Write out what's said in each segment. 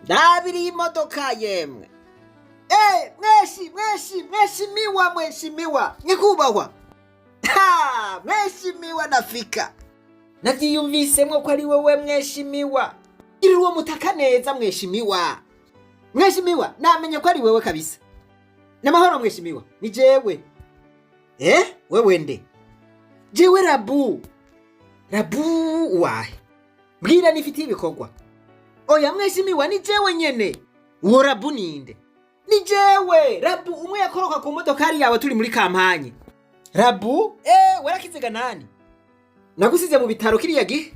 Ndabiriye imodoka yemwe. Eh, mweshi mweshi mheshimiwa, mheshimiwa nyakubahwa. Ha, mheshimiwa, nafika navyiyumvisemwo ko ari wewe mheshimiwa. Girira uwo mutaka neza mheshimiwa. Mheshimiwa, namenye ko ari wewe kabisa. Namahoro mheshimiwa, ni jewe. Eh, wewe nde? Jewe Rabu. Rabu wahe? Mbwira nifitiye ibikorwa. Oya mheshimiwa, ni jewe nyene. Uwo Rabu ninde? Ni jewe Rabu umwe yakoroka ku modokari yawe turi muri campagne. Rabu, eh, warakiziga nani? Nagusize mu bitaro kiriya gihe.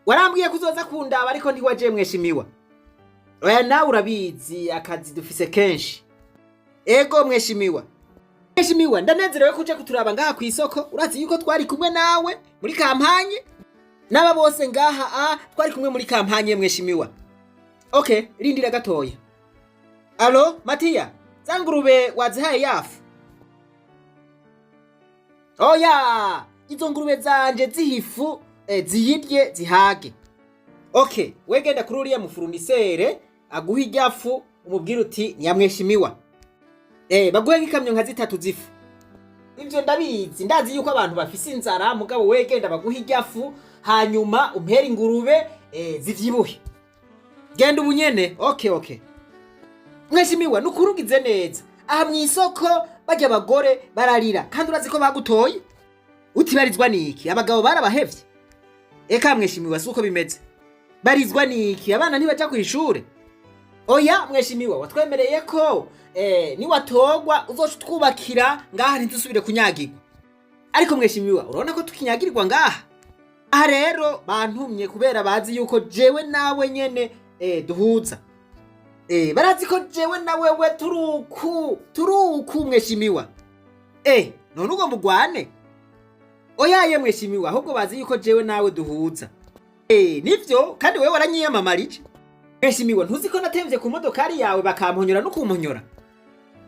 Warambwiye ko uzoza kundaba ariko ntiwaje mheshimiwa. Oya nawe urabizi, akazi dufise kenshi. Ego mheshimiwa. Mheshimiwa, ndanezerewe ko uje kuturaba ngaha ku isoko. Urazi yuko twari kumwe nawe muri campagne? N'aba bose ngaha a twari kumwe muri campagne mheshimiwa. Okay, rindira gatoya. Allo, Matiya, za ngurube wazihaye yafu? Oya, izo ngurube zanje zihifu ziyirye zihage. Okay, we genda kuri uriya mu fournisseur aguha iryafu, umubwire uti nyamweshimiwa. Eh, baguhe nk'ikamyo nka zitatu zifu. Ivyo ndabizi, ndazi yuko abantu bafise inzara, mugabo we genda baguha iryafu, hanyuma umpere ingurube zivyibuhe. Genda ubunyene. Okay. Mheshimiwa, nukuri ugize neza. Aha mw'isoko barya abagore bararira kandi urazi ko bagutoye. Utibarizwa niki? Abagabo barabahevye. Eka mheshimiwa, si uko bimeze. Barizwa niki? Abana ntibaja kw'ishure. Oya mheshimiwa, watwemereye ko niwatogwa uzoca utwubakira ngaha ntidusubire kunyagirwa. Ariko mheshimiwa, urabona ko tukinyagirirwa ngaha. Aha rero bantumye kubera bazi yuko jewe nawe nyene duhuza. Barazi ko jewe na wewe turuku turuku mheshimiwa. None ugomba ugwane? Oyaye mheshimiwa, ahubwo bazi yuko jewe nawe duhuza. Nivyo kandi wewe waranyiyamamarije. Mheshimiwa, ntuzi ko natemvye ku modokari yawe bakamponyora no kumponyora?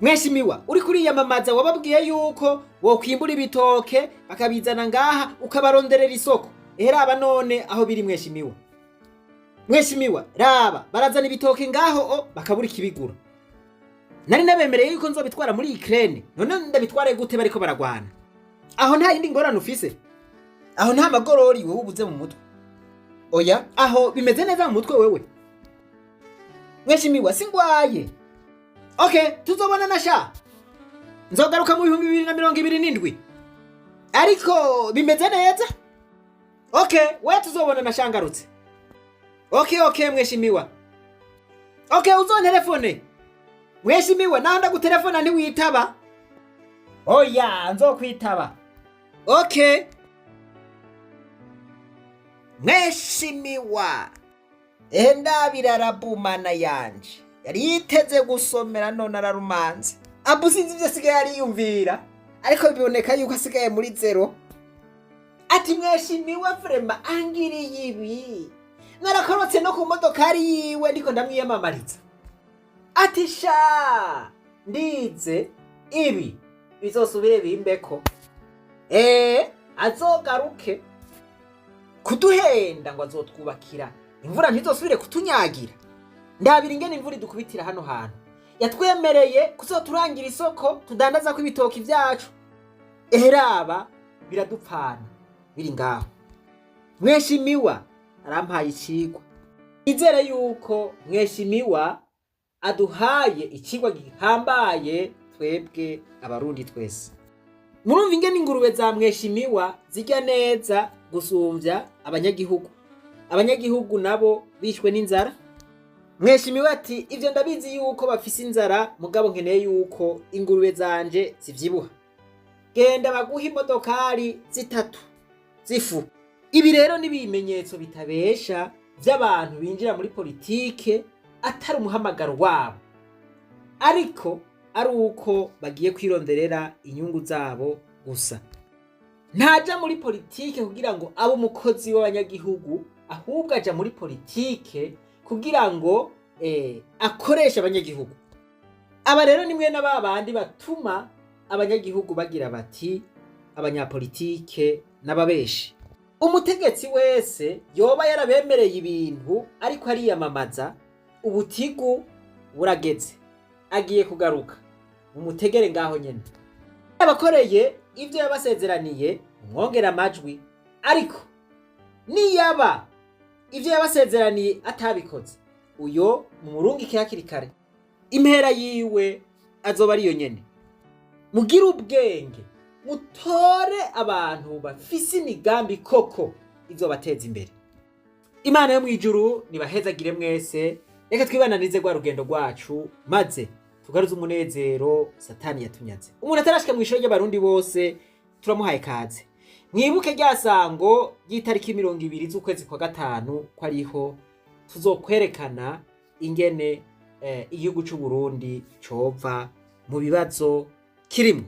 Mheshimiwa, uri kuriyamamaza wababwiye yuko wokwimbura ibitoke bakabizana ngaha ukabaronderera isoko. Ehe raba none aho biri mheshimiwa. Mheshimiwa, raba barazana ibitoke ngaho o bakabura ikibigura. Nari nabemereye yuko nzobitwara muri Ukraine, none ndabitware gute bariko baragwana? Aho nta yindi ngorane ufise? Aho nta magorori wewe ubuze mu mutwe? Oya, aho bimeze neza mu mutwe wewe? Mheshimiwa, singwaye. Okay, tuzobonana sha. Nzogaruka mu 2027. Ariko bimeze neza? Okay, we tuzobonana shangarutse. Okay, mheshimiwa. Okay, uzontelefone. Mheshimiwa, naho ndagutelefona ntiwitaba. Oya, nzokwitaba. Okay. Mheshimiwa. Ehe ndabira Rabu mana yanje. Yari yiteze gusomera none ararumanze. Abu sinzi ivyo asigaye ariyumvira. Ariko biboneka yuko asigaye muri zéro. Ati mheshimiwa vraiment angiriye ibi. Narakorotse no ku modokari yiwe ndiko ndamwiyamamariza. Ati sha, ndize ibi bizosubire bimbeko. Azogaruke kuduhenda ngo azotwubakira, imvura ntizosubire kutunyagira. Ndabira ingene imvura idukubitira hano hantu. Yatwemereye kuzoturangira isoko tudandaza ko ibitoki vyacu. Ehe raba biradupfana biri ngaho. Mheshimiwa arampaye icigwa. Nizere yuko mheshimiwa aduhaye icigwa gihambaye twebwe Abarundi twese. Murumva ingene ingurube za mheshimiwa zirya neza gusumvya abanyagihugu. Abanyagihugu nabo bishwe n'inzara. Mheshimiwa ati ivyo ndabizi yuko bafise inzara, mugabo nkeneye yuko ingurube zanje zivyibuha. Genda baguha imodokari zitatu z'ifu. Ibi rero ni ibimenyetso bitabesha vy'abantu binjira muri politike atari umuhamagaro wabo, ariko ari uko bagiye kwironderera inyungu zabo gusa. Ntaja muri politike kugira ngo abe umukozi w'abanyagihugu, ahubwo aja muri politike kugira ngo akoreshe abanyagihugu. Aba rero ni mwene ba bandi batuma abanyagihugu bagira bati abanyapolitike n'ababeshi. Umutegetsi wese yoba yarabemereye ibintu ariko ariyamamaza, Ubutigu burageze, agiye kugaruka, mumutegere ngaho nyene. Abakoreye ibyo yabasezeraniye, mwongera amajwi, ariko niyaba ibyo yabasezeraniye atabikoze, uyo mumurungike hakiri kare, impera yiwe azoba ariyo nyene. Mugire ubwenge, mutore abantu bafise imigambi koko izobateza imbere. Imana yo mwijuru nibahezagire mwese. Reka twibananize rwa rugendo rwacu, maze tugaruze umunezero Satani yatunyaze. Umuntu atarashika mu ishuri ry'Abarundi bose, turamuhaye kaze. Mwibuke rya sango ry'itariki 20 z'ukwezi kwa gatanu, ko ariho tuzokwerekana ingene igihugu c'u Burundi cova mu bibazo kirimo.